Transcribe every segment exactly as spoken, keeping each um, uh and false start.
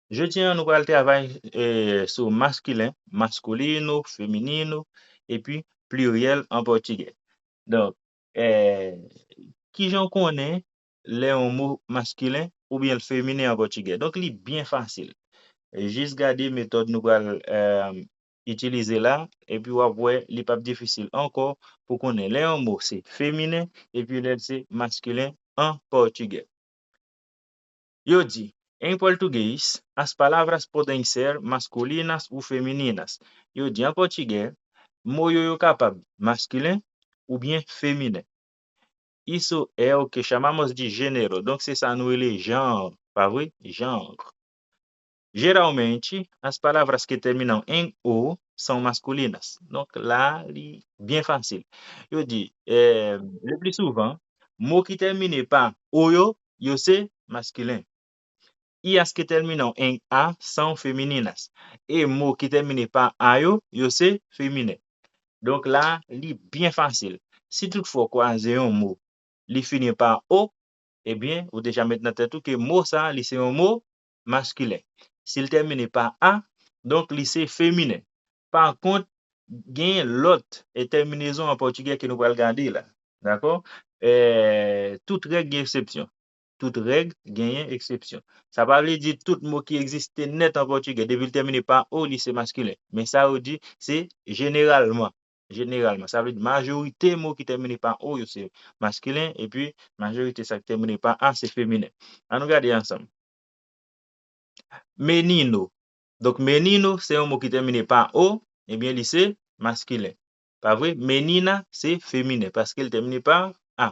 Jodi a, nou pral travay, eh, sou maskilen, masculino, feminino, epi pliryèl an pòtigè. Donk, eh, kijan w konnen lè yon mo maskilen oubyen l feminen an pòtigè? Donk, li byen fasil. Jis gade metòd nou pral, eh, itilize la, epi w ap wè li p ap difisil ankò pou konnen lè yon mo se feminen epi lè l se maskilen an pòtigè. Yo di, em português, as palavras podem ser masculinas ou femininas. Yo di an pòtigè, mo yo yo kapab maskilen oubyen feminen. Isso é o que chamamos de género. Donk, se sa nou rele janr, pa vre? Janr. Geralmente, as palavras que terminam em o são masculinas. Donk, la, li byen fasil. Yo di, eh, le plus souvent, mo ki tèmine pa o yo, yo se maskilen. E as que terminam em a são femininas. E mo ki tèmine pa a yo, yo se feminen. Donk la, li byen fasil. Si toutfwa w kwaze yon mo, li fini pa o, ebyen, ou deja met nan tèt ou ke mo sa, li se yon mo maskilen. Si l tèmine pa a, donk li se feminen. Pa kont, gen lòt, eh, tèminezon an pòtigè ke nou pral gade la. Dakò? Eh, tout règ gen eksepsyon. Tout règ genyen eksepsyon. Sa pa vle di tout mo ki egziste nèt an pòtigè, depi l tèmine pa o, li se maskilen. Men sa yo di, se jeneralman. Jeneralman. Sa vle di majorite mo ki tèmine pa o, yo se maskilen, epi majorite sa ki tèmine pa a, se feminen. Ann nou gade ansanm. Menino. Donk, menino, se yon mo ki tèmine pa o, ebyen, li se maskilen. Pa vre? Menina, se feminen, paske li tèmine pa a.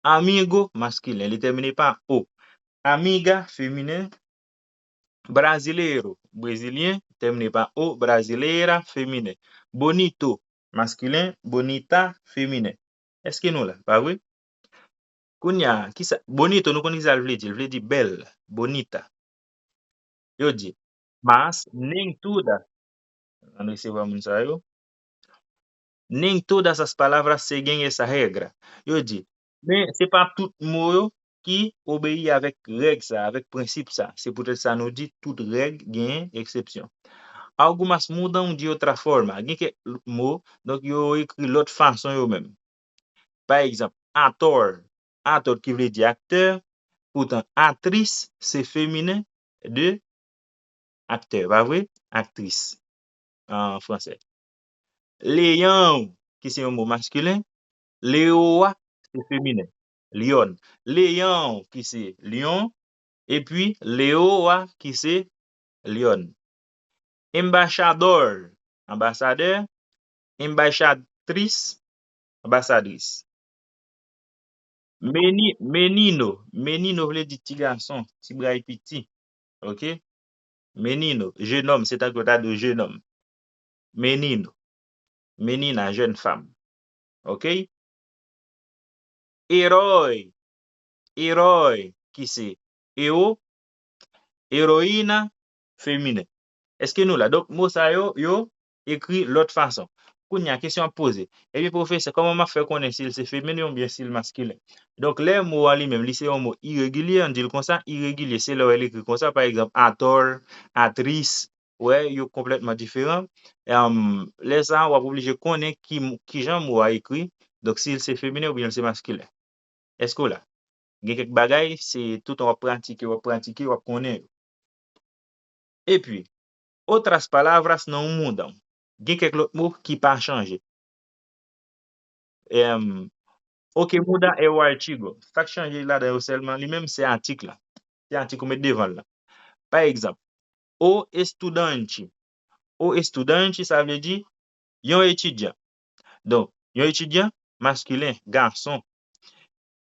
Amigo, maskilen, li tèmine pa o. Amiga, feminen. Brasileiro, brezilyen, tèmine pa o. Brasileira, feminen. Bonito, maskilen. Bonita, feminen. Èske nou la? Pa vre? Kounye a, kisa, bonito, nou konn kisa l vle di. L vle di bèl, bonita. Yo di, mas nem todas, ann resevwa moun sa yo. Nem todas as palavras seguem essa regra. Yo di, men se pa tout mo yo ki obeyi avèk règ sa, avèk prensip sa. Se poutèt sa nou di tout règ genyen eksepsyon. Algumas mudam de outra forma. Gen kèk mo, donk yo ekri lòt fason yo menm. Pa egzanp, ator. Ator ki vle di aktè, poutan atriz se feminen de aktè, pa vre? Aktris an fransè. Leão, ki se yon mo maskilen, leoa, se feminen, lyon. Leão, ki se lyon, epi leoa, ki se lyòn. Embaixador, anbasadè. Embaixatriz, anbasadris. Meni-, menino, menino vle di ti gason, ti bray piti. Ok? Menino, jenòm, se tankou ta di w jenòm. Menino. Menina, jèn fanm. Ok? Herói. Herói, ki se eo. Heroína, feminen. Èske nou la? Donk, mo sa yo, yo ekri lòt fason. Kounye a, kesyon ap poze. Ebyen, pwofesè, kòman m ap fè konnen si l se feminen oubyen si l maskilen? Donk, lè mo a li menm, li se yon mo iregilye, ann di l konsa, iregilye, se lè w wè l ekri konsa, pa egzanp, ator, atriz, wè, yo konplètman diferan. Em, lè sa a, w ap oblije konnen ki, kijan mo a ekri, donk si l se feminen oubyen l se maskilen. Èske w la? Gen kèk bagay, se toutan w ap pratike, w ap pratike, w ap konnen yo. Epi, outras palavras não mudam. Gen kèk lòt mo ki pa chanje. Em, o que muda é o artigo. Sa k chanje ladan yo sèlman, li menm, se atik la. Se atik ou met devan l la. Pa egzanp, o estudante. O estudante, sa vle di yon etidyan. Donk, yon etidyan maskilen, gason.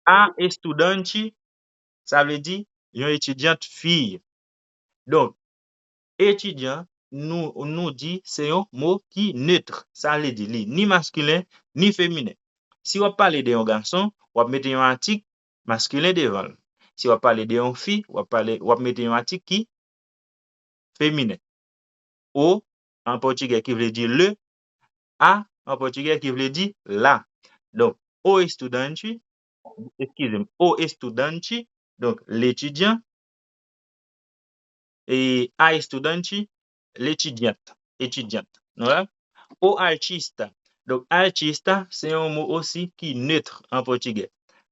A estudante, sa vle di yon etidyant fi. Donk, etidyan, nou, nou di se yon mo ki netre. Sa vle di li ni maskilen, ni feminen. Si w ap pale de yon gason, w ap mete yon atik maskilen devan l. Si w ap pale de yon fi, w ap pale, w ap mete yon atik ki feminen. O, an pòtigè, ki vle di le, a, an pòtigè, ki vle di la. Donk, o estudante, eskize m, o estudante, donk, letidyan, E a estudante, l'étudiante, étudiante. Nou la? O artista. Donk, artista, se yon mo osi ki neutre an pòtigè.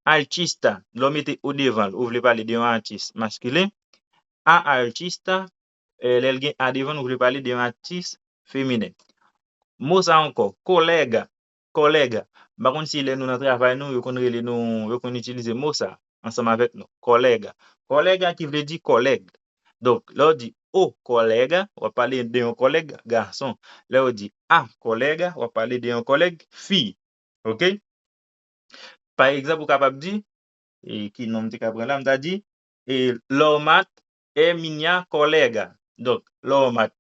Artista, lè w mete o devan l, ou vle pale de yon atis maskilen. A artista, eh, lè l gen a devan l, ou vle pale de yon atis feminen. Mo sa ankò, kolega, kolega. M pa konn si lè nou nan travay nou, yo konn rele nou, yo konn itilize mo sa ansanm avèk nou, kolega. Kolega ki vle di kòlèg. Donk, lè w di o kolega, w ap pale de yon kòlèg gason. Lè w di a kolega, w ap pale de yon kòlèg fi. Oke? Pa egzanp, ou kapab di, e ki non m te ka pran la, m ta di, e, Lormat é minha colega. Donk, Lormat,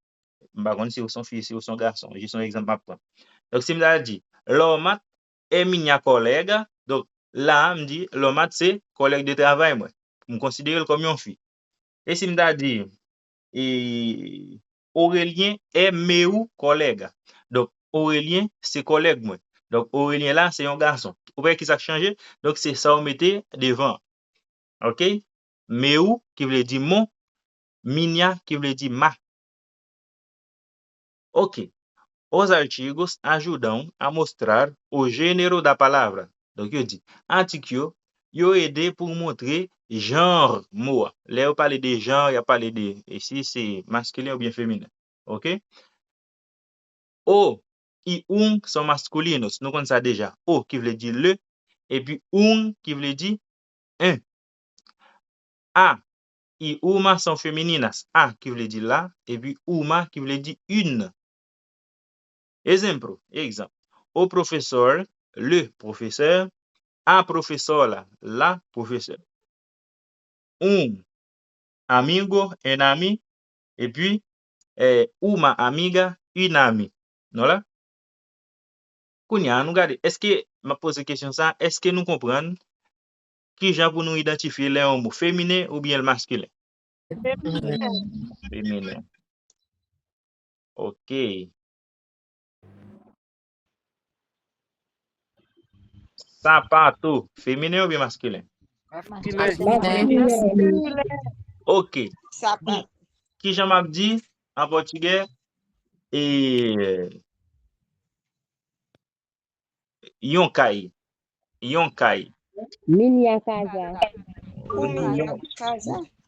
m pa konn si ou se yon fi, si ou se yon gason, jis yon egzanp m ap pran. Donk, si m ta di, Lormat é minha colega, donk, la a, m di, Lormat se kòlèg de travay mwen. M konsidere l kòm yon fi. E si m ta di, e, Aurélien é meu colega. Donk, Aurélien se kòlèg mwen. Donk, Aurélien la, se yon gason. Ou wè ki sa k chanje? Donk, se sa w mete devan. Oke? Meu, ki vle di mon, minha, ki vle di ma. Ok. Os artigos ajudam a mostrar o gênero da palavra. Donk, yo di, atik yo, yo ede pou montre jan mo a. Lè yo pale de jan, y ap pale de, e si se maskilen oubyen feminen. Ok? O e um são masculinos. Nou konn sa deja. O ki vle di le, epi um ki vle di un. A e uma são femininas. A ki vle di la, epi uma ki vle di une. Ezemplo, egzanp. O professor, le professeur, a professora, la professeur. Um amigo, un ami, epi, eh, uma amiga, une amie. Nou la? Kounye a, ann nou gade, èske, m ap poze kesyon sa, èske nou konprann ki jan pou nou idantifye lè yon mo feminen oubyen l maskilen? Feminen. Ok. Sapato, feminen oubyen maskilen? Maskilen. Ok. Ki, ki jan m ap di an pòtigè? E, yon kay. Yon kay. Minha casa. M di yon,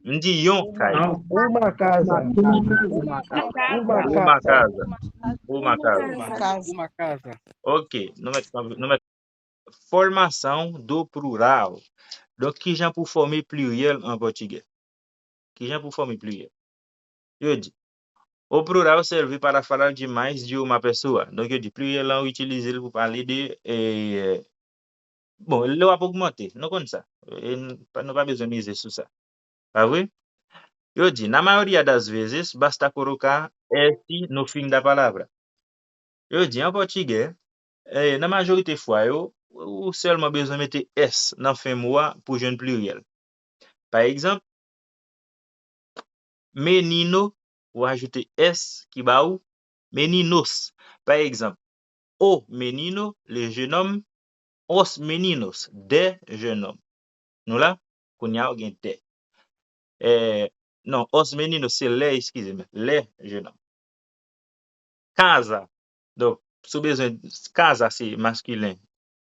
m di yon kay. Uma casa. Uma casa. Uma casa. Uma casa. Ok, nou mèt, nou mèt formação do plural. Donk, ki jan pou fòme pliryèl an pòtigè? Ki jan pou fòme pliryèl? Yo di, o plural serve para falar de mais de uma pessoa. Donk, yo di, pliryèl la, ou itilize l pou pale de, eh, bon, lè w ap ogmante, nou konn sa. E n-, pa, nou pa bezwen mize sou sa. Pa vre? Yo di, na maioria das vezes, basta colocar S no fim da palavra. Yo di, an pòtigè, eh, nan majorite fwa yo, ou sèlman bezwen mete S nan fen mo a pou jwenn pliryèl. Pa egzanp, menino, ou ajoute S ki ba ou meninos. Pa egzanp, o menino, le jeune homme, os meninos, des jeunes hommes. Nou la? Kounye a, ou gen des. Eh, non, os meninos, se les, eskize m, les jeunes hommes. Casa. Donk, si w bezwen, casa se maskilen,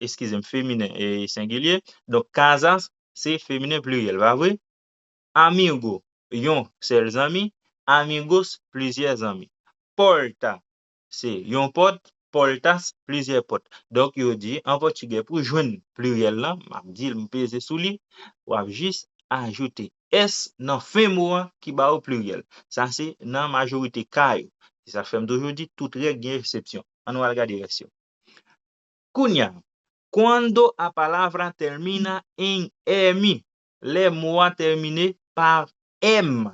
eskize m, feminen e sengilye. Donk, casas se feminen pliryèl, pa vre? Amigo, yon sèl zanmi. Amigos, plizyè zanmi. Porta, se yon pòt. Portas, plizyè pòt. Donk, yo di, an pòtigè, pou jwenn pliryèl lan, m ap di l, m peze sou li, w ap jis ajoute S nan fen mo a ki ba ou pliryèl. Sa se nan majorite ka yo. Se sa k fè m toujou di, tout règ gen eksepsyon. Ann nou al gade rès yo. Kounye a, quando a palavra termina em M, lè mo a tèmine pa M,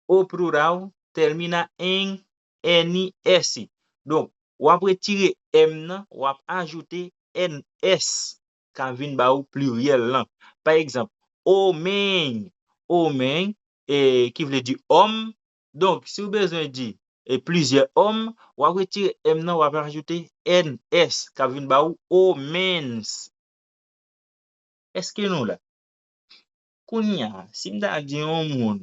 o plural termina em N S. Donk, w ap retire M nan, w ap ajoute N S, k ap vin ba ou pliryèl lan. Pa egzanp, homem, homem, e, ki vle di òm. Donk, si w bezwen di, e, plizyè òm, w ap retire M nan, w ap ajoute N S, k ap vin ba ou homens. Èske nou la? Kounye a, si m ta di yon moun,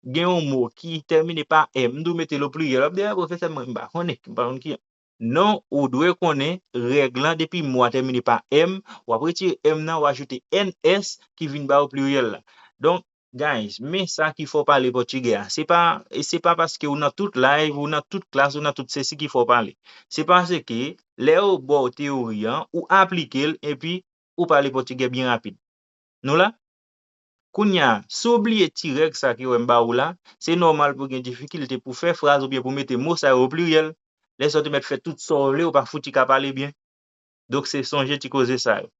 gen yon mo ki tèmine pa M, m di w mete l o pliryèl, w ap di, "A, pwofesè, mwen, m pa konnen, m pa konn ki." Non, ou dwe konnen règ lan, depi mo a tèmine pa M, w ap retire M nan, w ajoute N S ki vin ba w pliryèl la. Donk, guys, men sa ki fè w pale pòtigè a. Se pa, se pa paske ou nan tout live, ou nan tout klas, ou nan tout sesi ki fè w pale. Se paske lè yo ba w teyori an, ou aplike l, epi ou pale pòtigè byen rapid. Nou la? Kounye a, si w bliye ti règ sa ke w wè m ba ou la, se nòmal pou w gen difikilte pou fè fraz oubyen pou mete mo sa yo o pliryèl. Lè sa w te mèt fè tout sa w vle, ou pa fouti ka pale byen. Donk, se sonje ti koze sa yo.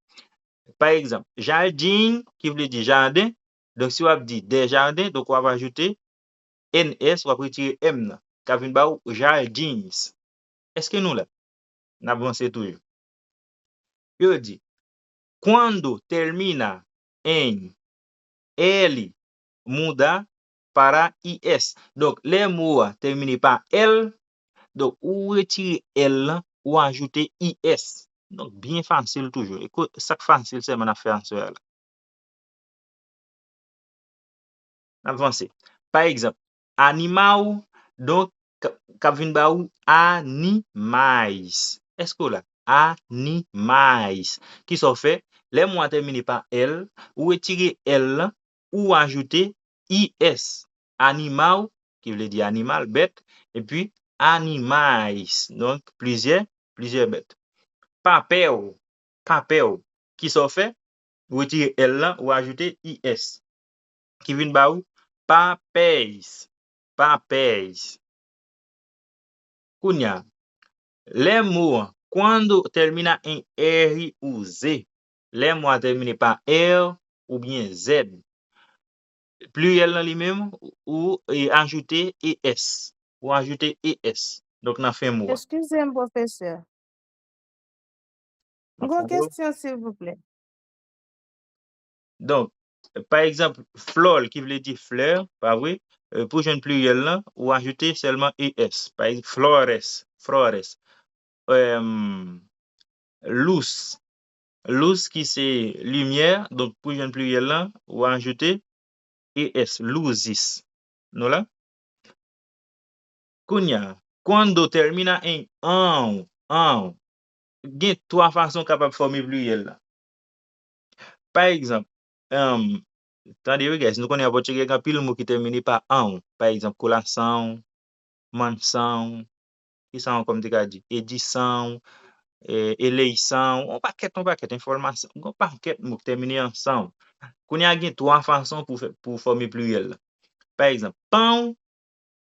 Pa egzanp, jardin, ki vle di jaden. Donk, si w ap di des jardins, donk w ap ajoute N S, w ap retire M nan. K ap vin ba w jardins. Èske nou la? N ap vanse toujou. Yo di, "Cuando termina en L muda para I S." Donk, lè mo a tèmine pa L, donk, ou retire L lan, ou ajoute I S. Donk, byen fasil toujou. E ko-, sa k fasil sèlman n ap fè aswè a la. N ap vanse. Pa egzanp, animal, donk, k-, k ap vin ba ou animais. Èske w la? Animais. Kisa w fè? Lè mo a tèmine pa L, ou retire L lan, ou ajoute I S. Animal, ki vle di animal, bèt, epi animais. Donk, plizyè, plizyè bèt. Papel, papel. Kisa w fè? Ou retire L lan, ou ajoute I S. Ki vin ba ou papéis, papéis. Kounye a, lè mo an, cuando termina en R ou Z, lè mo a tèmine pa R oubyen Z, pliryèl lan li menm, ou, e, ajoute E S. Ou ajoute E S. Donk, nan fen mo a. Eskize m, pwofesè. M gon kesyon, silvouplè. Donk, pa egzanp, flor, ki vle di flè, pa vre? E, pou jwenn pliryèl lan, ou ajoute sèlman E S. Pa egzanp, flores, flores. Em, luz, luz ki se limyè, donk pou jwenn pliryèl lan, ou ajoute E S, luzes. Nou la? Kounye a, cuando termina en an, an, gen twa fason w kapab fòme pliryèl la. Pa egzanp, em, tande wi, guys, nou konnen an pòtigè gen anpil mo ki tèmine pa an. Pa egzanp, kolasaw, mansaw, kisa ankò m te ka di? Edisaw, e, eleisaw, yon pakèt, yon pakèt enfòmasyon, yon pakèt mo ki tèmine an saw. Kounye a gen twa fason pou fè, pou fòme pliryèl la. Pa egzanp, paw,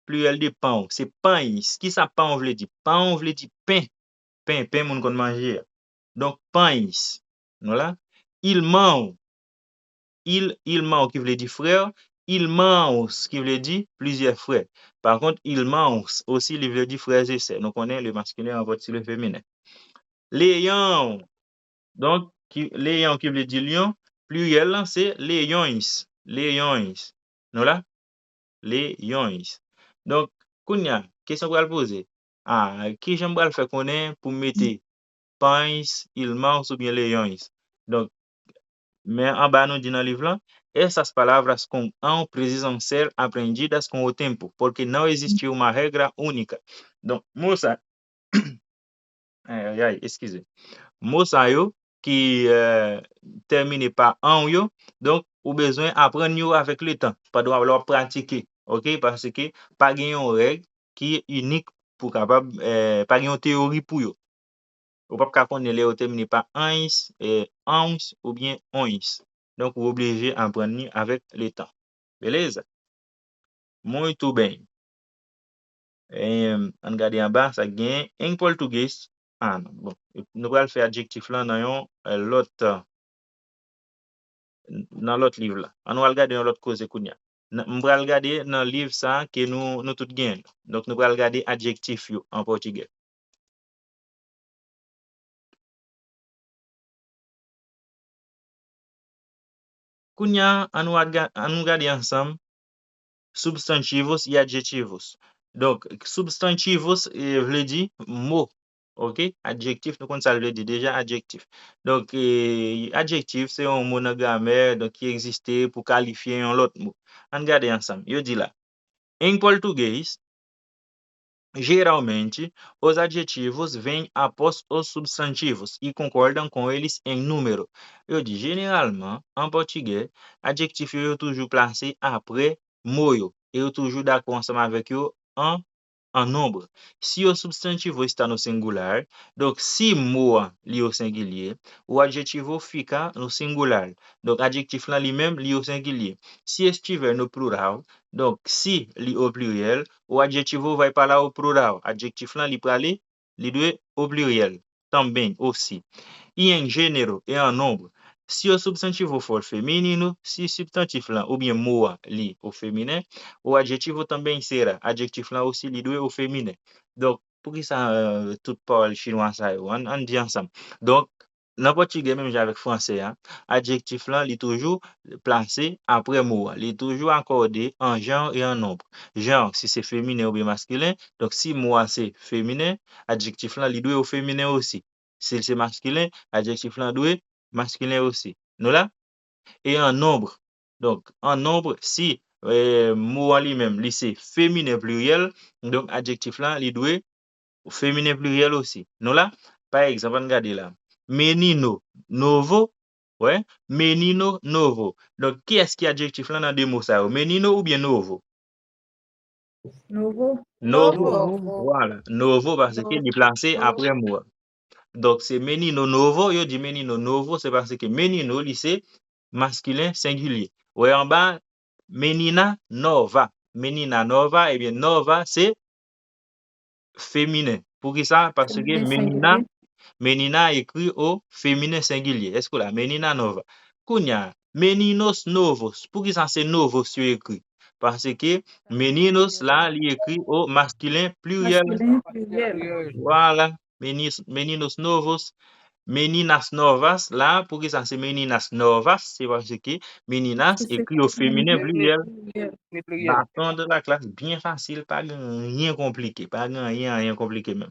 pliryèl de paw, se pães. Kisa paw vle di? Paw vle di pen. Pen, pen moun konn manje a. Donk, pães. Nou la? Irmão. Il, irmão ki vle di frè. Irmãos ki vle di plizyè frè. Pa kont, irmãos osi, li vle di frè e sè. Nou konnen le masculin ranpòt sou le féminin. Leão. Donk, ki, leão ki vle di lyon, pliryèl lan se leões, leões. Nou la? Leões. Donk, kounye a, kesyon pral poze. A, kijan m pral fè konnen pou m mete pães, irmãos oubyen leões? Donk, men anba nou di nan liv lan, essas palavras com ão precisam ser aprendidas com o tempo, porque não existe uma regra única. Donk, mo sa, ay, ay, ay, eskize. Mo sa yo ki, eh, tèmine pa ão yo, donk, ou bezwen aprann yo avèk letan, pandan w ap pratike, oke? Paske pa gen yon règ ki inik pou kapab, eh, pa gen yon teyori pou yo. Ou p ap ka konnen lè yo tèmine pa ães, eh, ãos oubyen ões. Donk, ou oblije aprann li avèk letan. Beleza? Muito bem. Em, ann gade anba, sa k genyen. Em pòtigè. Ah, non. Bon, nou pral fè adjektif lan nan yon, eh, lòt, eh, nan lòt liv la. Ann al gade yon lòt koze kounye a. Nan, m pral gade nan liv sa a ke nou, nou tout genyen. Donk, nou pral gade adjektif yo an pòtigè. Kounye a, ann nou, ann nou gade ansanm substantivos e adjetivos. Donk, substantivos, eh, vle di mo. Oke? Adjektif, nou konn sa l vle di deja, adjektif. Donk, eh, adjektif, se yon mo nan gramè, donk, ki egziste pou kalifye yon lòt mo. Ann gade ansanm. Yo di la, Em português, geralmente, os adjetivos vêm após os substantivos e concordam com eles em número. Yo di, jeneralman, an pòtigè, adjektif yo, yo toujou plase apre mo yo, e yo toujou dakò ansanm avèk yo an, an nonb. Se o substantivo está no singular, donk, si mo an li o sengilye, o adjetivo fica no singular. Donk, adjektif lan li menm li o sengilye. Se estiver no plural, donk, si li o pliryèl, o adjetivo vai para o plural. Adjektif lan li prale, li dwe o pliryèl. Também, osi. E em gênero, e an nonb. Se o substantivo for feminino, si sibstantif lan oubyen mo a li o feminen, o adjetivo também será, adjektif lan osi li dwe o feminen. Donk, poukisa, euh, tout pawòl chinwa sa yo? Ann, ann di ansanm. Donk, nan pòtigè, menm jan avèk fransè a, adjektif lan, li toujou plase apre mo a. Li toujou akòde an janr e an nonb. Janr, si se feminen oubyen maskilen, donk si mo a se feminen, adjektif lan, li dwe o feminen osi. Si l se maskilen, adjektif lan dwe maskilen osi. Nou la? E an nonb. Donk, an nonb, si, eh, mo an li menm, li se feminen pliryèl, donk adjektif lan, li dwe feminen pliryèl osi. Nou la? Pa egzanp, ann gade la. Menino novo, wè, menino novo. Donk, kiyès ki adjektif lan nan de mo sa yo? Menino oubyen novo? Novo. Novo. Novo. Vwala. Novo, paske li plase apre mo a. Donk, se menino novo, yo di menino novo, se paske menino, li se maskilen sengilye. Wè anba, menina nova. Menina nova, ebyen, nova, se feminen. Poukisa? Paske menina, menina ekri o feminen sengilye. Èske w la? Menina nova. Kounye a, meninos novos. Poukisa se novos yo ekri? Paske meninos la, li ekri o maskilen pliryèl. Maskilen pliryèl. Vwala. Menis-, meninos novos. Meninas novas la, poukisa se meninas novas? Se paske meninas ekri o feminen pliryèl. Baton de la klas, byen fasil, pa gen anyen konplike, pa gen anyen, anyen konplike menm.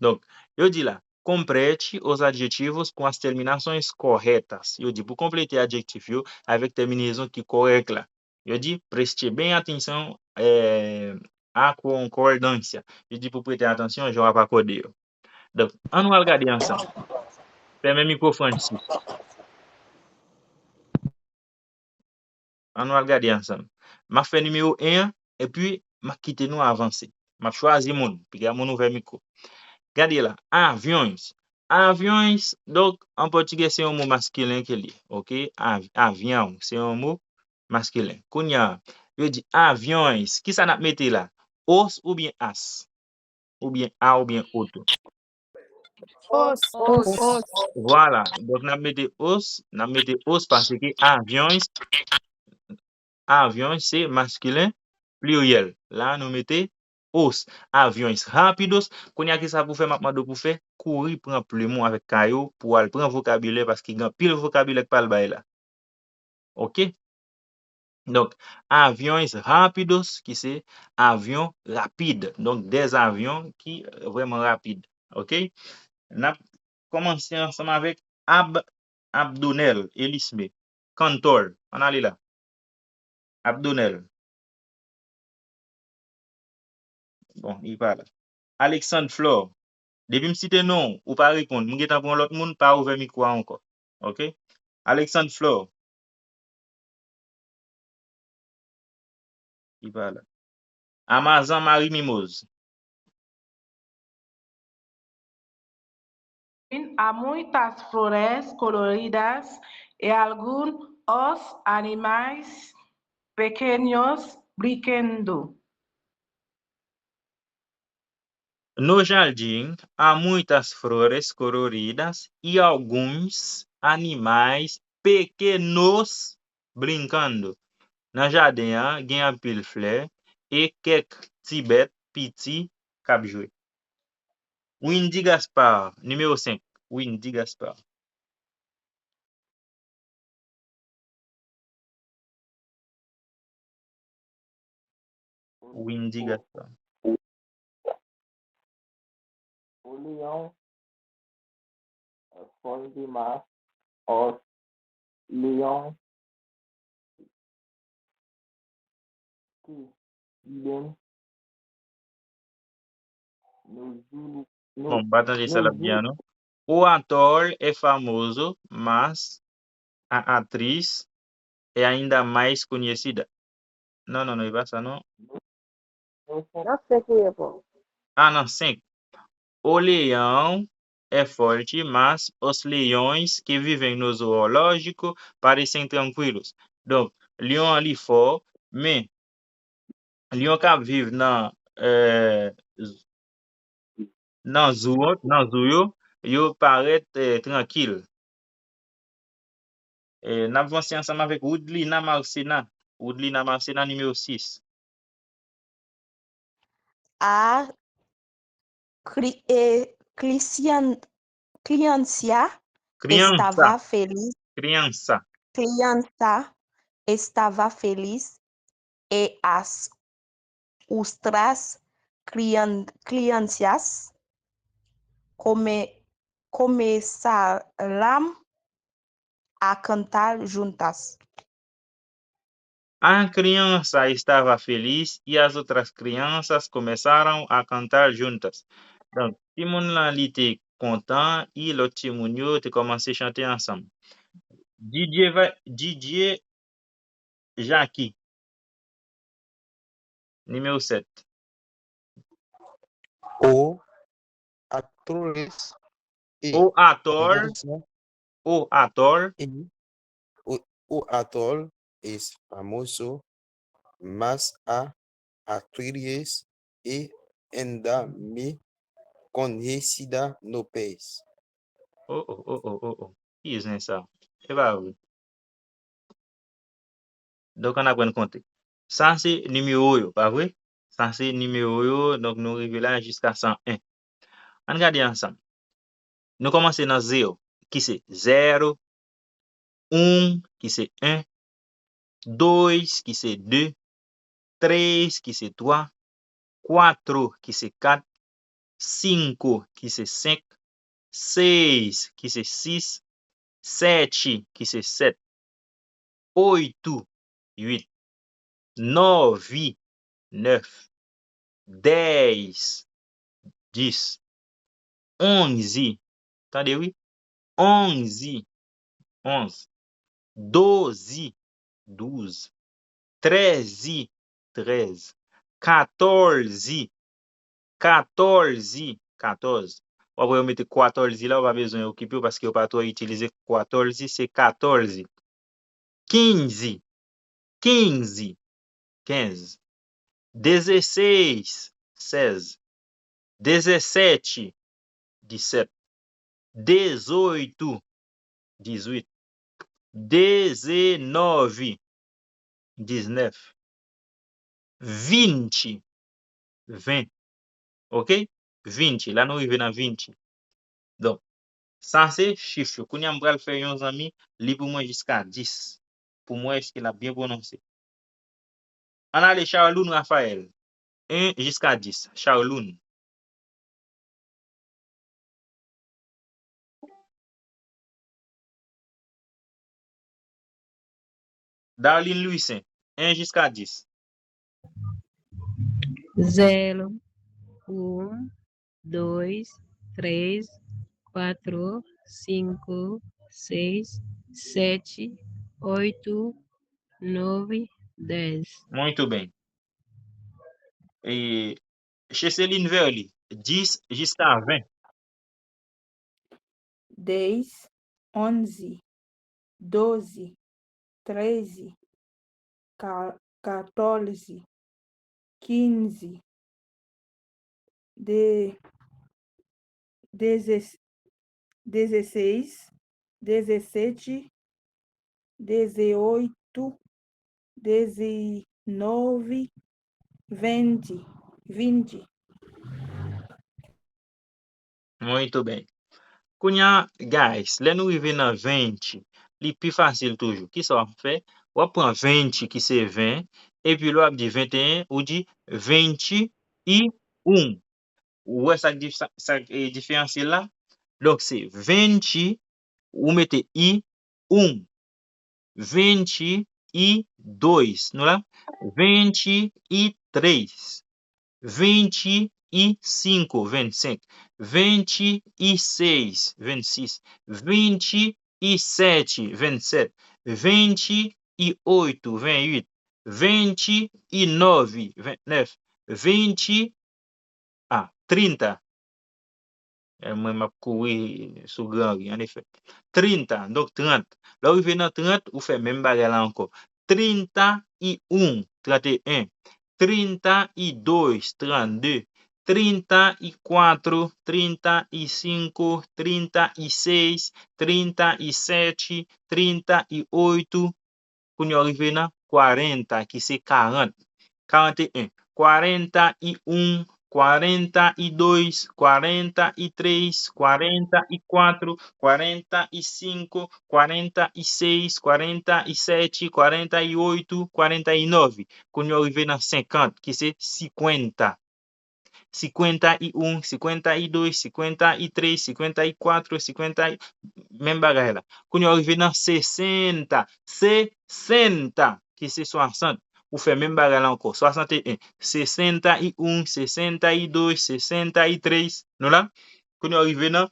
Donk, yo di la, complete os adjetivos com as terminações corretas. Yo di pou konplete adjektif yo avèk tèminezon ki kòrèk la. Yo di, preste bem atenção, eh, à concordância. Yo di pou prete atansyon jan w ap akòde yo. Donk, ann nou al gade ansanm. Fèmen mikwo Francis. Ann nou al gade ansanm. M ap fè nimewo en an, epi m ap kite nou avanse. M ap chwazi moun, piga moun ouvè mikwo. Gade la, aviões. Aviões, donk, an pòtigè, se yon mo maskilen ke li ye, oke? Av-, avião, se yon mo maskilen. Kounye a, yo di aviões. Kisa n ap mete la? Os oubyen as? Oubyen a oubyen o tou? Os, os, os. Vwala. Donk, n ap mete os, n ap mete os paske aviões, aviões se maskilen pliryèl. La, nou mete os. Aviões rápidos. Kounye a, kisa pou fè? M ap mande w pou fè? Kouri pran plim ou avèk kaye w pou w al pran vokabilè, paske gen anpil vokabilè k pral bay la. Oke? Donk, aviões rápidos, ki se avyon rapid. Donk, des avions ki vrèman rapid. Oke? N ap kòmanse ansanm avèk Ab-, Abdonel Elisme. Kantor. Ann ale la. Abdonel. Bon, li pa la. Alexandre Flore. Depi m site non w, ou pa reponn, m gentan pran lòt moun, pa ouvè mikwo a ankò. Oke? Alexandre Flore. Li pa la. Amazan Marie Mimoz. Há muitas flores coloridas e alguns animais pequenos brincando. No jardim há muitas flores coloridas e alguns animais pequenos brincando. Nan jaden an, gen anpil flè e kèk ti bèt piti k ap jwe. Windy Gaspard, nimewo senk. Windy Gaspard. Windy Gaspard. O leão, eh, foge demais aos leões que Bon, m pa tande sa l ap di a non. O atol é famoso, mas a atriz é ainda mais conhecida. Non, non, non, e pa sa non. Nan senk ou ye pou. Ah, nan senk. O leão é forte, mas os leões que vivem no zoológico parecem tranquilos. Donk, lyon an li fò, men lyon k ap viv nan, eh, nan zoo, nan zoo yo, yo parèt, eh, trankil. Eh, n ap vanse ansanm avèk Woodlina Marcena. Woodlina Marcena, nimewo sis. A cri-, eh, crician-, criança estava feliz. Criança. Criança estava feliz e as outras crian-, crianças come-, começaram a cantar juntas. A criança estava feliz e as outras crianças começaram a cantar juntas. Donk, timoun lan li te kontan, e lòt timoun yo te kòmanse chante ansanm. Didier va, Didier Jacques. Nimewo sèt. O atores e O atol, famoso o atol, e o, o atol es famoso, mas a atriz e enda me conhecida no pes. Oh, oh, oh, oh, oh, oh. Ki zen sa? E pa vre. Donk, ann aprann konte. Sa se nimewo yo, pa vre? Sa se nimewo yo, donk nou rive la jiska san en. Ann gade ansanm. Nou kòmanse nan zero, ki se zero, un, ki se en, dois, ki se de, três, ki se twa, quatro, ki se kat, cinco, ki se senk, seis, ki se sis, sete, ki se sèt, oito, uit, nove, nèf, dez, dis, onze, tande wi, onze, onz, doze, douz, treze, trèz, katòz, katòz, katòz. W ap wè yo mete kwatòz la, ou pa bezwen okipe w paske yo pa twò itilize kwatòz, se katòz. Quinze, quinze, kenz. Dezesseis, sèz. Dezessete, disèt. Dezoito, dizuit. Dezenove, diznèf. Vinte, ven. Oke? Vinte. La nou rive nan vinte. Donk, sa se chif yo. Kounye a m pral fè yon zanmi li pou mwen jiska dis. Pou m wè èske l ap byen pwononse. Ann ale, Charloun Raphaël. En jiska dis. Charloun. Darline Louissaint, en jiska dis. Zero, un, dois, três, quatro, cinco, seis, sete, oito, nove, dez. Muito bem. E Cheseline Verly, dis jiska ven. Dez, onze, doze, treze, ka-, katòze, kinze, de-, dezes-, dezesseis, dezessete, dezoito, dezenove, vinte, vinte. Muito bem. Kounye a, guys, lè nou rive nan vente, li pi fasil toujou. Kisa w ap fè? W ap pran vente ki se ven, epi lè w ap di venteyen, ou di vinte e um. Ou wè sa k dif-, sa, sa k, e, diferansye l la? Donk, se vente, ou mete e um. Vinte e dois. Nou la? Vinte e três. Vinte e cinco, vinte e cinco. Vinte e seis, vinte e seis. Vinte e sete, vinte e sete. Vinte e oito, vinte e oito. Vinte e nove, vinte e nove. Vinte, ah, trinta. E mwen, m ap kouri sou Granri, an efè. Trinta, donk trant. Lè w rive nan trant, ou fè menm bagay la ankò. Trinta e um, trant e en. Trinta e dois, trant de. Trinta e quatro, trinta e cinco, trinta e seis, trinta e sete, trinta e oito. Kounye a w rive nan quarenta, ki se karant. Quarenta e un, quarenta e um, quarenta e dois, quarenta e três, quarenta e quatro, quarenta e cinco, quarenta e seis, quarenta e sete, quarenta e oito, quarenta e nove. Kounye a w rive nan senkant, ki se cinquenta. Cinquenta e um, cinquenta e dois, cinquenta e três, cinquenta e quatro, cinquenta e, menm bagay la. Kounye a w rive nan sesenta, sesenta, ki se swasant. Ou fè menm bagay la ankò. Swasant e en, sesenta e um, sesenta e dois, sesenta e três. Nou la? Kounye a w rive nan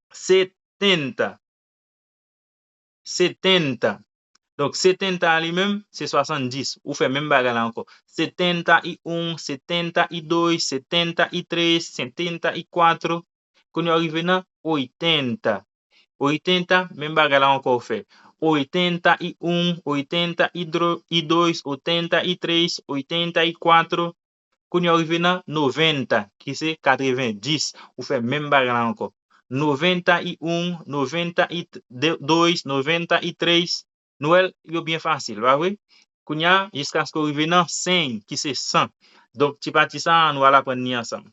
setenta. Setenta. Donk, setenta a li menm, se swasanndis. Ou fè menm bagay la ankò. Setenta e um, setenta e dois, setenta e três, setenta e quatro. Kounye a w rive nan oitenta. Oitenta, menm bagay la ankò ou fè. Oitenta e um, oitenta e dois, oitenta e três, oitenta e quatro. Kounye a w rive nan noventa, ki se katrevendis. Ou fè menm bagay la ankò. Noventa e um, noventa e dois, noventa e três. Nou wè l, yo byen fasil, pa vre? Kounye a, jiskaske w rive nan sen, ki se san. Donk, ti pati sa a, nou al aprann li ansanm.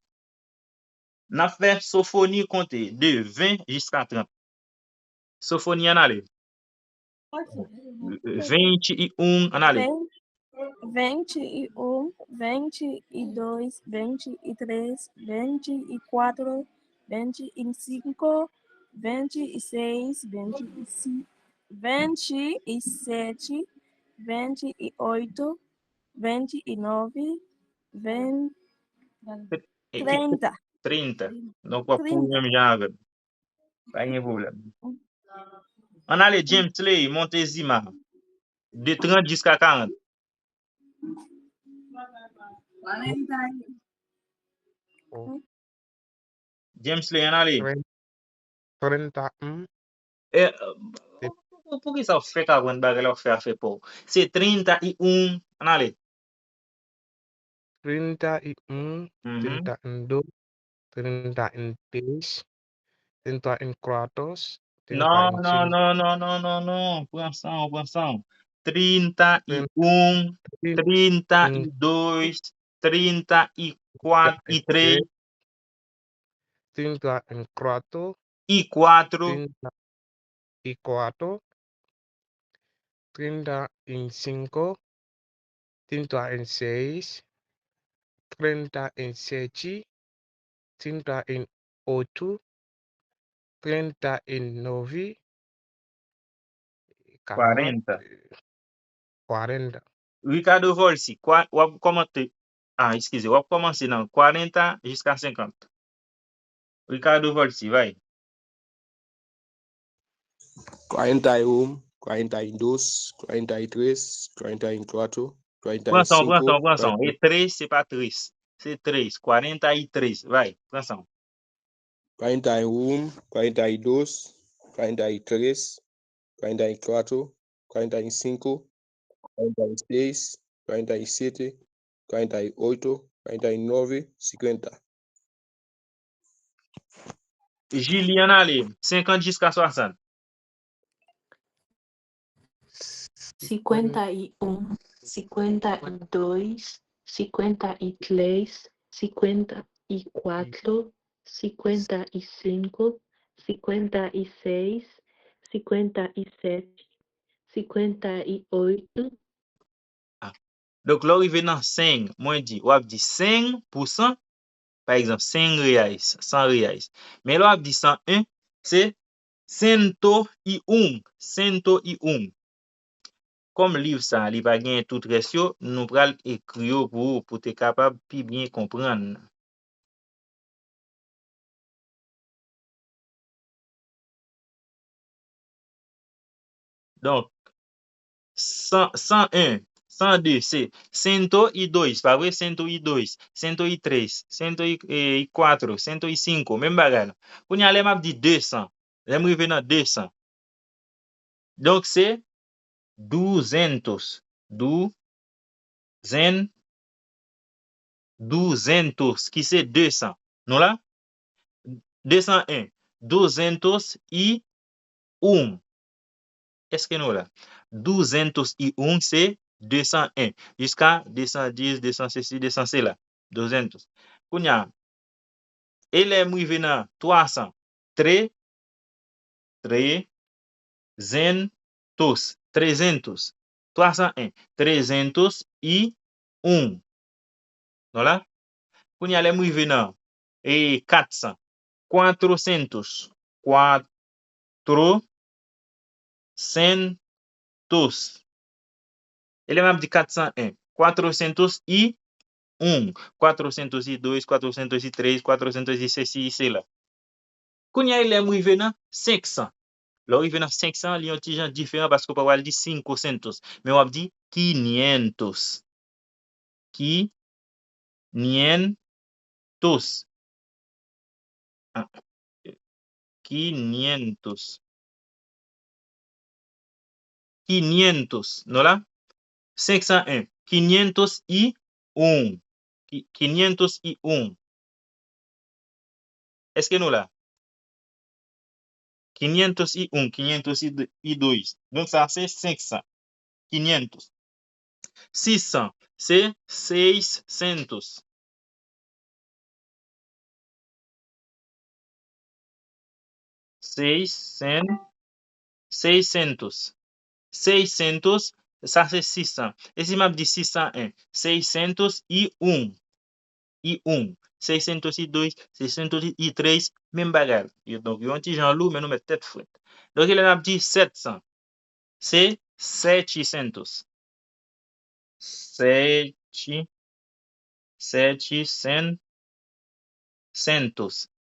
N ap fè Sofoni konte de ven jiska trant. Sofoni, ann ale. Ok. Vinte e um, ann ale. Vinte e um, vinte e dois, vinte e três, vinte e quatro, vinte e cinco, vinte e seis, vinte e sete, vinte e oito, vinte e nove, vinte, trinta. Trinta. Donk, w ap kouri menm jan avè m. Pa gen pwoblèm. Ann ale, Jamesley, Montezuma. De trant jiska karant. Jamesley, ann ale. Trenta un. E, pou, pou ki sa w fèk aprann bagay la, w fè afè pa w? Se trinta e un, ann ale. Trinta e un, trinta e dos, trinta e três, trinta e cuatro, trinta e cinco. Non, non, non, non, non, non, non. Pran san w, pran san w. Trinta e un, trinta e dos, trinta e quatro, e três. Trinta e cuatro. E quatro. Trinta e cuatro. Trinta e cinco. Trinta e seis. Trinta e sete. Trinta e oito. Trinta e nove. Quarenta. Quarenta. Ricardo Volcy, kwa, w ap kòmante, ah, eskize, w ap kòmanse nan quarenta jiska cinquenta. Ricardo Volcy, vai. Quarenta e um, quarenta e dos, quarenta e três, quarenta e quatro, quarenta e cinco, pran san w, pran san w, pran san w. E tres, se pa tres. Se tres, quarenta e tres, vai, pran san w. Quarenta e um, quarenta e dos, quarenta e três, quarenta e cuatro, quarenta e cinco, quarenta e seis, quarenta e sete, quarenta e oito, quarenta e nove, cinquenta. Jili, ann ale. Senkant jiska swasant. Cinquenta e um, cinquenta e dois, cinquenta e três, cinquenta e quatro, cinquenta e cinco, cinquenta e seis, cinquenta e sete, cinquenta e oito. Ah. Donk, lè w rive nan sen, mwen di, w ap di sen pou san, pa egzanp, sen reais, san reais. Men lè w ap di san en, se cento e um, cento e um. kòm liv sa a, li pa genyen tout rès yo, nou pral ekri yo pou ou, pou te kapab pi byen konprann. Donk, san, san en, san de, se ciento y dos, pa vre? Ciento y dos, ciento y tres, ciento y, eh, y cuatro, ciento y cinco, menm bagay la. Kounye a, lè m ap di de san, lè m rive nan de san, donk, se duzentos, du, zen, duzentos, ki se de san. Nou la? De san en, duzentos y un. Èske nou la? Duzentos y un se de san en, jiska de san dis, de san sesi, de san sela. Duzentos. Kounye a, e lè m rive nan twa san, tre, trezentos, trezentos, twa san en, trezentos y un. Nou la? Kounye a, lè m rive nan, e, kat san, cuatrocientos, cuatrocientos. E lè m ap di kat san en, cuatrocientos y un, cuatrocientos y dos, cuatrocientos y tres, cuatrocientos y ceci y cela. Kounye a, lè m rive nan senk san. Lè w rive nan senk san, li yon ti jan diferan paske w pa pral di cinco cientos, men w ap di quinientos. Quinientos. Ah, quinientos. Quinientos. Nou la? Senk san en. Quinientos y un. Qui-, quinientos y un. Èske nou la? Quinientos y un, quinientos y do-, y dos. Donk, sa se senk san. Quinientos. Sis san, se seiscientos. Seiscientos. Seiscientos. Seiscientos, sa se sis san. E si m ap di sis san en? Seiscientos y un. Y un. Seiscientos y dos, seiscientos y tres, menm bagay. Yo, donk, yo yon ti jan lou, men nou met tèt frèt. Donk, lè n ap di sèt san, se setecientos. Seti-, setecientos.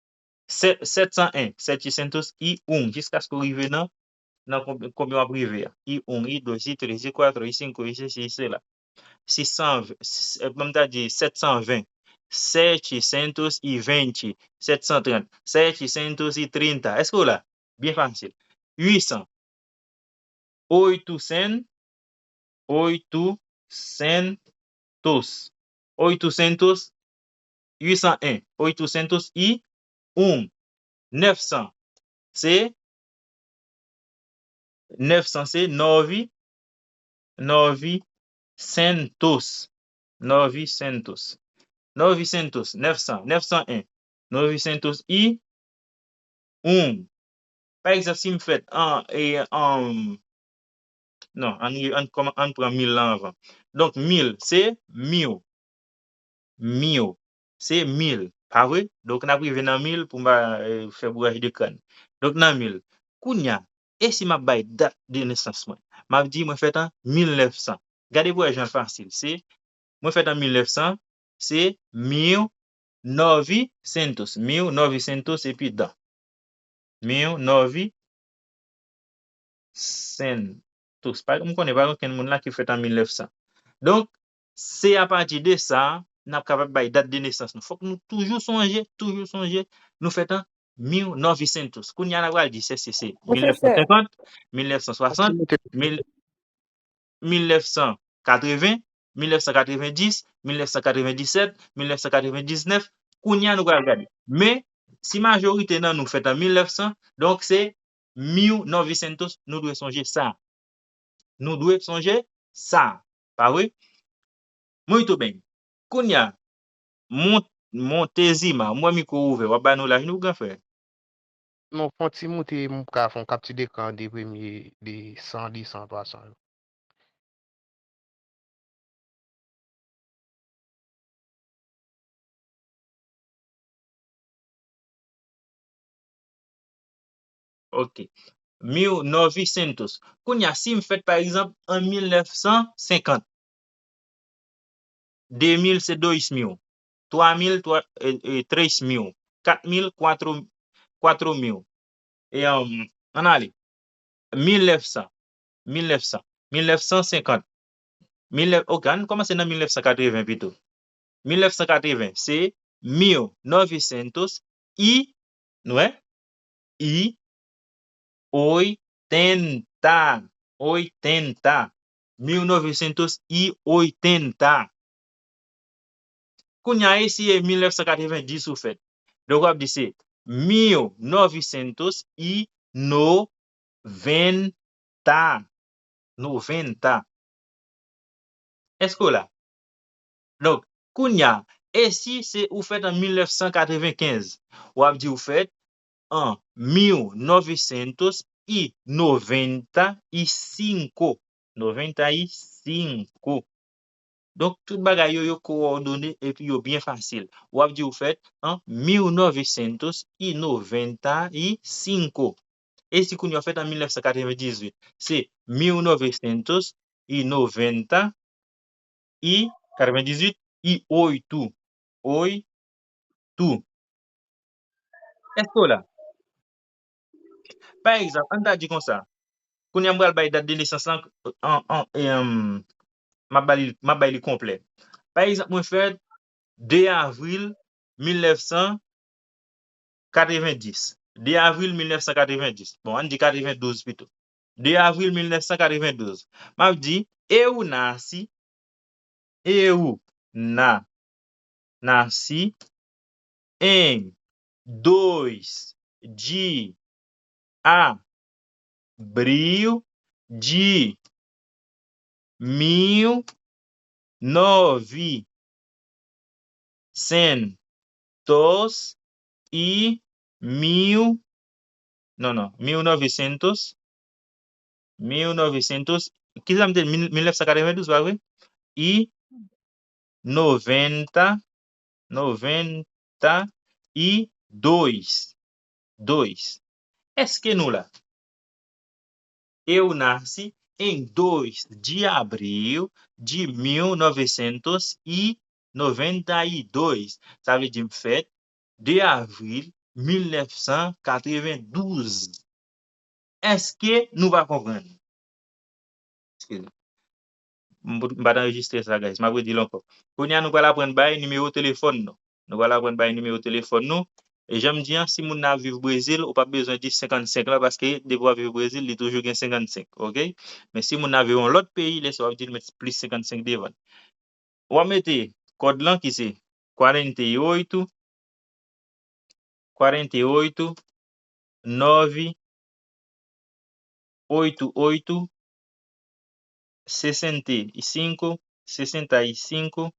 Se-, sèt san en, setecientos y un, jiskaske w rive nan, nan konb-, konbyen w ap rive a. Y un, y dos, y tres, y cuatro, y cinco, y seis, y cela. Sis san ven, s-, eh, ban m ta di sèt san ven, setecientos y veinte, sèt san trant, setecientos y treinta. Èske w la? Byen fasil. Uit san. Oito cen-, oitocentos. Oitocentos, uit san en. Oitocentos y un. Nèf san. Se, nèf san se novi-, novicentos. Novicentos. Novicentos. Nèf san. Nèf san en. Novicentos y un. Pa egzanp, si m fèt an, e, an, non, ann, ann kòman-, ann pran mil lan anvan. Donk, mil, se mil. Mil. Se mil. Pa vre? Donk, n ap rive nan mil pou m pa, e, fè bouraj de kràn. Donk, nan mil. Kounye a, e si m ap bay dat de nesans mwen? M ap di mwen fèt an mil nèf san. Gade pou w wè jan l fasil. Se, mwen fèt an mil nèf san, se mil novicentos. Mil novicentos epi dan. Mil novicentos. Pa, m konnen pa gen okenn moun la ki fèt an mil nèf san. Donk, se apati de sa, n ap kapab bay dat de nesans nou. Fòk nou toujou sonje, toujou sonje, nou fèt an mil novicentos. Kounye a, n ap pral di se, se, se mil nèf san senkant, mil nèf san swasant, mil, mil nèf san katreven, mil nèf san katrevendis, mil nèf san katrevendisèt, mil nèf san katrevendiznèf. Kounye a, nou pral gade. Men, si majorite nan nou fèt an mil nèf san, donk se mil novicentos, nou dwe sonje sa. Nou dwe sonje sa. Pa vre? Muito bem. Kounye a, Mon-, Montezima, m wè mikwo w ouvè, w ap ba nou laj nou, gran frè? Non, fè yon ti moute, m ka fè yon kapti dekran de premye, de san, de san, twa san yo. Ok. Mil novecentos. Kounye a, si m fèt, pa egzanp, an mil nèf san senkant, de mil se dois mil, twa mil, twa, e, e, três mil, kat mil, quatro, quatro mil. E, um, ann ale. Mil nèf san, mil nèf san, mil nèf san senkant. Mil nèf, ok, ann kòmanse nan mil nèf san katreven pito. Mil nèf san katreven, se mil novecentos e, nou wè? E oitenta, oitenta. Mil novecentos e oitenta. Kounye a, e si e mil nèf san katreven dis ou fèt? Donk, w ap di se mil novecentos e noventa. Noventa. Èske w la? Donk, kounye a, e si se ou fèt an mil nèf san katrevenkenz, w ap di ou fèt an mil novecentos e noventa e cinco. Noventa e cinco. Donk, tout bagay yo, yo kowòdone epi yo byen fasil. W ap di ou fèt an mil novecentos e noventa e cinco. E si kounye a w fèt an mil nèf san katrevendizuit, se mil novecentos e noventa e katrevendizuit e oito. Oito. Èske w la? Pa egzanp, ann ta di konsa. Kounye a m pral bay dat de nesans lan an, an, em, m ap ba li, m ap bay li konplè. Pa egzanp, mwen fèt de avril mil nèf san katrevendis. De avril mil nèf san katrevendis. Bon, ann di katrevendouz pito. De avril mil nèf san katrevendouz. M ap di, eu nasci, eu na, nasci em dois de abril de mil novecentos e mil, non, non, mil novecentos, mil novecentos, ki sa m te, mil, mil nèf san katrevendouz, pa vre? E noventa, noventa e dois. Dois. Èske nou la? Eu nasci em dois de abril de mil novecentos e noventa e dois. Sa vle di m fèt de avril mil nèf san katrevendouz. Èske nou pa konprann? Eskize. M p-, m pa t anrejistre sa, guys. M ap redi l ankò. Kounye a, nou pral aprann bay nimewo telefòn nou. Nou pral aprann bay nimewo telefòn nou. E jan m di an, si moun nan ap viv Brezil, ou p ap bezwen di senkannsenk lan, paske depi w ap viv Brezil, li toujou gen senkannsenk, oke? Men si moun nan ap viv yon lòt peyi, lè sa w ap di l met plis senkannsenk devan l. W ap mete kòd lan ki se quarenta e oito, quarenta e oito, nove, oito oito, sessenta e cinco, sessenta e cinco,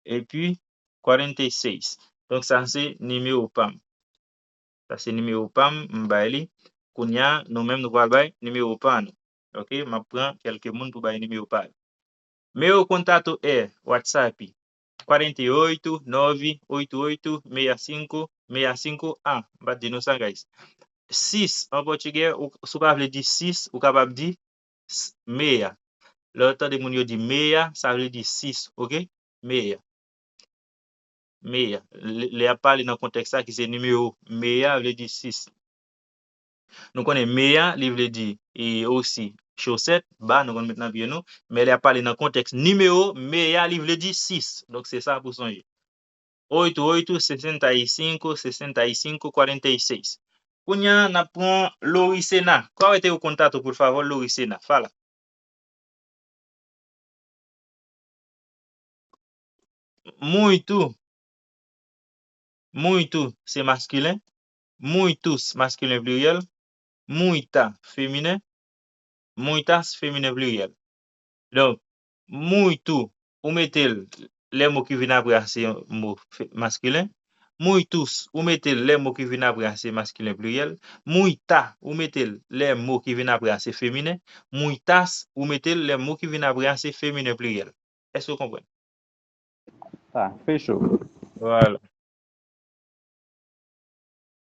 epi quarenta e seis. Donk, sa se nimewo pa m. Sa se nimewo pa m, m bay li. Kounye a, nou menm, nou pral bay nimewo pa nou. Oke, m ap pran kèlke moun pou bay nimewo pa yo. Meu contato é WhatsApp, quarenta e oito, nove oito oito, sessenta e cinco, sessenta e cinco A. M pa t di nou sa, guys. Sis, an pòtigè, ou, si w pa vle di sis, ou kapab di s-, meia. Lè w tande moun yo di meia, sa vle di sis, oke? Meia. Meia. Lè, lè y ap pale nan kontèks sa ki se nimewo meia, vle di sis. Nou konnen meia, li vle di, e, osi, chosèt, ba, nou konn met nan pye nou. Men lè y ap pale nan kontèks nimewo, meia, li vle di sis. Donk, se sa pou sonje. Oito oito, sessenta e cinco, sessenta e cinco, quarenta e seis. Kounye a, n ap pran Lorisena. Qual é teu contato, por favor, Lorisena? Fala. Muito. Muito se maskilen. Muitos, maskilen pliryèl. Muita, feminen. Muitas, feminen pliryèl. Donk, muito, ou mete l, lè mo ki vin apre a se yon mo fe-, maskilen. Muitos, ou mete l, lè mo ki vin apre a se maskilen pliryèl. Muita, ou mete l, lè mo ki vin apre a se feminen. Muitas, ou mete l, lè mo ki vin apre a se feminen pliryèl. Èske w konprann? Tá, fechou. Vwala.